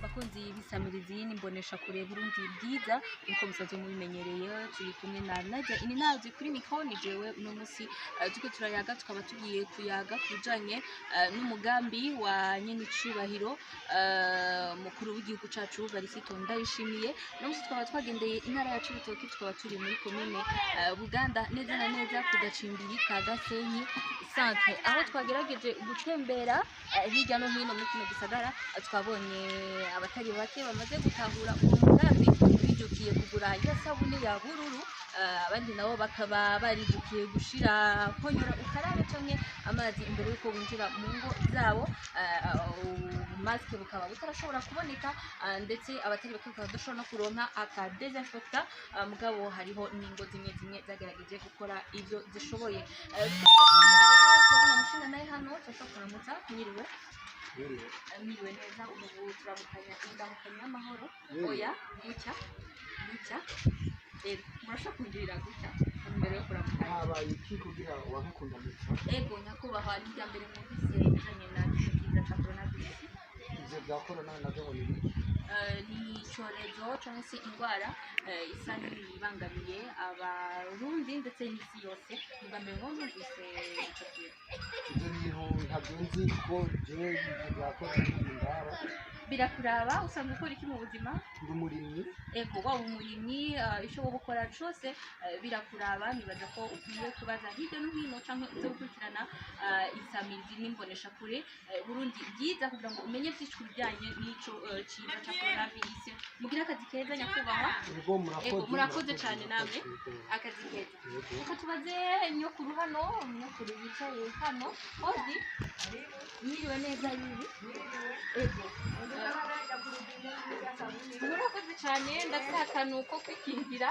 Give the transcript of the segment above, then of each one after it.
Bakunzi b'isamirizi n'imbonesha kure Burundi Bwiza, nkuko musanzwe mubimenyereye, turi kumwe na Nadia Ininazi kuri micro. Ni jewe uno musi turiko turayaga, tukaba tugiye kuyaga ku bijanye n'umugambi wa nyenicubahiro mukuru w'igihugu cacu Varisito Ndayishimiye. Uno musi tukaba twagendeye intara ya Cibitoke, tukaba turi muri komine Buganda, neza na neza ku gacimbiri ka Gasenyi centre, aho twagerageje gutembera hirya no hino muri kino gisagara. Twabonye abatari bake bamaze gutahura uwo mugambi, bijukiye kugura ya sabune ya bururu, abandi nabo bakaba barijukiye gushira konyora ukarabe canke amazi imbere yuko winjira mu ngo zabo. Masque bukaba butarashobora kuboneka, ndetse abatari bake bakaba badashobora no kuronka aka désinfectant, mugabo hariho n'ingo zimwe zimwe zagerageje gukora ivyo zishoboye. Rero turabona mushinga naye hano, turashobora kuramutsa. Mwiriwe? Mwiriwe neza. Ubu turamukanya indamukanya y'amahoro. Oya, gutya gutya. Ego, murashobora kungirira gutya imbere yo kuramukanya. Habaye iki kugira wanke kundamutsa? Ego nyakubahwa, ni irya mbere mwumvise ibijanye na kino kiza ca coronavirus? Ivyo vya corona navyo ngo ni ibiki? Ni icyorezo cyangwa se indwara isa n'ibangamiye Abarundi ndetse n'isi yose. Ni ubwa mbere mwumvise ico kintu? Ivyo bintu ntabyo nzi, kuko jewe ivyo vya corona ntibindaba. Birakuraba. Usanzwe ukora iki mu buzima? Ndi umurimyi. Ego, waba umurimyi, ico woba ukora cose, birakuraba. Nibaza ko ukwiye kubaza hirya no hino canke uze gukurikirana isamizi n'imboneshakure Burundi Bwiza kugira ngo umenye vyinshi ku bijanye n'ico ciza ca coronavirus. Mugire akazi keza, nyakubahwa. Ego, murakoze. Ego, murakoze cane namwe. Yego. Akazi keza. Yego. Reka tubaze nyokuru hano, nyokuru yicaye hano. Ozi, mwiriwe neza bibi? Ego, murakoze cyane. Ndafite akantu ko kwikingira.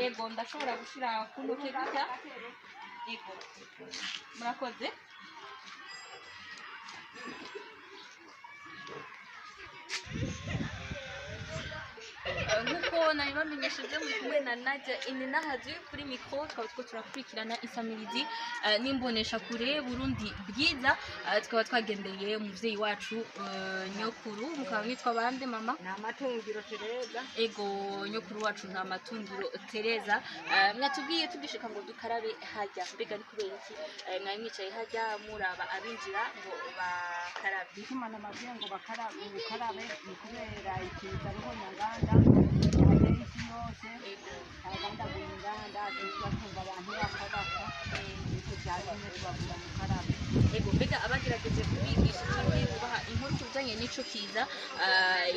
Ego, ndashobora gushira ku ntoke gutya. Ego, murakoze. Nk'uko nabibamenyesheje, muri kumwe na Nadia Ininahazwi kuri micro, tukaba turiko turakurikirana isamirizi n'imboneshakure Burundi Bwiza. Tukaba twagendeye umuvyeyi wacu, nyokuru. Mukaba mwitwa bande, mama? Ni amatungiro Tereza. Ego, nyokuru wacu nta matungiro Tereza. Mwatubwiye tugishika ngo dukarabe hajya, mbega ni kubera iki mwari mwicaye hajya muraba abinjira ngo bakarabe? Igituma namabwiye ngo bakarabe, ukarabe, ni kubera ikiza ruhonyanganda cyateye isi yose. Cyagandaguye inganda, tuza twumva abantu bapfa bapfa, nicyo cyatumye tubabwira mukarabe. Ego, mbega abagerageje kubigisha cyangwa kubaha inkuru ku bijanye n'ico kiza,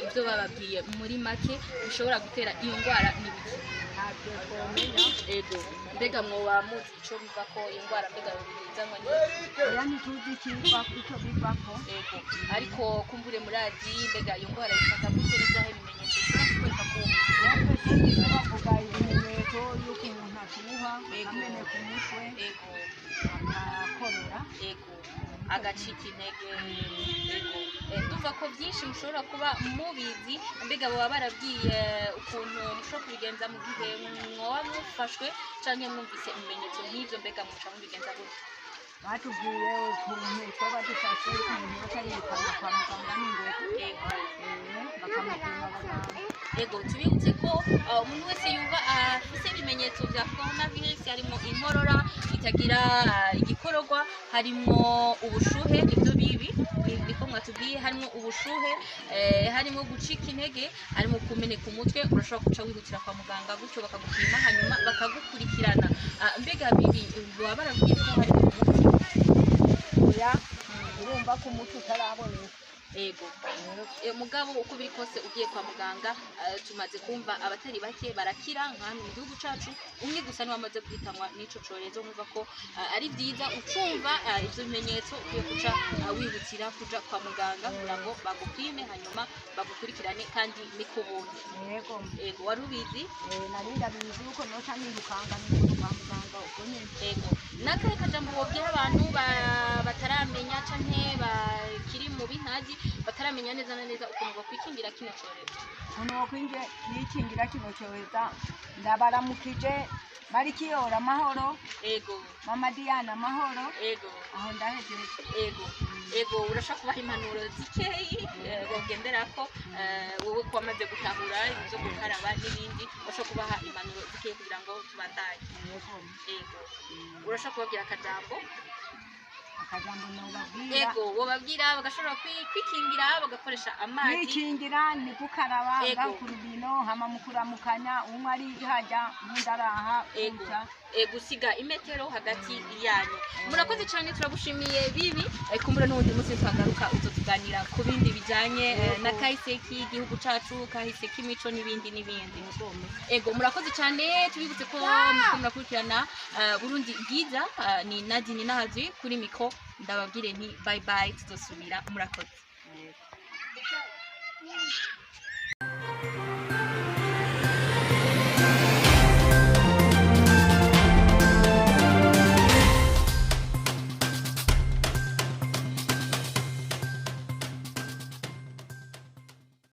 ivyo bababwiye muri make bishobora gutera iyo ndwara ni biki? Ntabyo twomenya. Ego, mbega mwoba muzi ico biva ko iyo ndwara, mbega bizanwa n'iki? Oya, ntituzi ikiva, icyo bivako. Ego, ariko kumbure murazi, mbega iyo ndwara ifata gute, n'ivyahe bimenyetso bishobora kukwereka ko Natwe twumvise bavuga ibimenyetso y'uko umuntu ashuha, ameneka umutwe, agakorora. Ego, agacika intege. Ego. Ndumva ko byinshi mushobora kuba mubizi. Mbega baba barabwiye ukuntu mushobora kubigenza mu gihe mwoba mufashwe canke mwumvise ibimenyetso nk'ivyo? Mbega muca mubigenza gute? Batubwiye ukuntu twaba dufashwe, umuntu yoca yirukanga kwa muganga n'ingoga. Bakamupima abaganga. Ego, tubibutse ko umuntu wese yumva afise ibimenyetso vya coronavirus, harimo inkorora itagira igikororwa, harimo ubushuhe, ibyo bibi niko mwatubwiye, harimo ubushuhe, harimo gucika intege, harimo kumeneka umutwe, urashobora guca wihutira kwa muganga, gutyo bakagupima hanyuma bakagukurikirana. Mbega bibi baba barabwiye ko harimo umuti? Oya, urumva ko umuti utaraboneka. Ego. Mugabo uko biri kose ugiye kwa muganga, tumaze kumva abatari bake barakira nka hano mu gihugu cacu, umwe gusa niwe amaze guhitanwa n'ico corezo. Nkumva ko ari byiza, ucumva ivyo bimenyetso ukwiye kuca wihutira kuja kwa muganga kugira ngo bagupime hanyuma bagukurikirane, kandi ni ku buntu. Yego. Ego, wari ubizi? Nari ndabizi yuko noca nirukanga nirukanga kwa muganga ubwo nyene. Ego, n'akahe kajambo wobwira abantu bataramenya canke bakiri mu bintazi, bataramenya neza na neza ukuntu bakwikingira kino corezo? Ukuntu wokwinge yikingira kino cyorezo, ndabaramukije. Marikiyora amahoro. Ego. Mama Diana amahoro. Ego. Aho ndahejeje. Ego, ego, urashobora kubaha impanuro zikeyi bogenderako, wowe ko wamaze gutahura ibyo gukaraba n'ibindi, urashobora kubaha impanuro zikeyi kugira ngo tubandanye? Yego. Ego, urashobora kubabwira akajambo? Akajambo nobabwira? Ego, wobabwira bagashobora kwikingira bagakoresha amazi. Kwikingira ni gukaraba. Ego. Ngaho ku rubino, hama mu kuramukanya umwe ari hajya uwundi araha. Ego. Gutya. Gusiga imetero hagati yanyu. Murakoze cyane, turagushimiye bibi. Kumbura n'ubundi munsi twagaruka uzotuganira ku bindi bijanye na kahise k'igihugu cacu, kahise k'imico n'ibindi n'ibindi. Ego, murakoze cyane. Tubibutse ko muriko murakurikirana Burundi Bwiza. Ni Nadine Nahazi kuri micro, ndababwire nti bye bye, tuzosubira. Murakoze. Yego.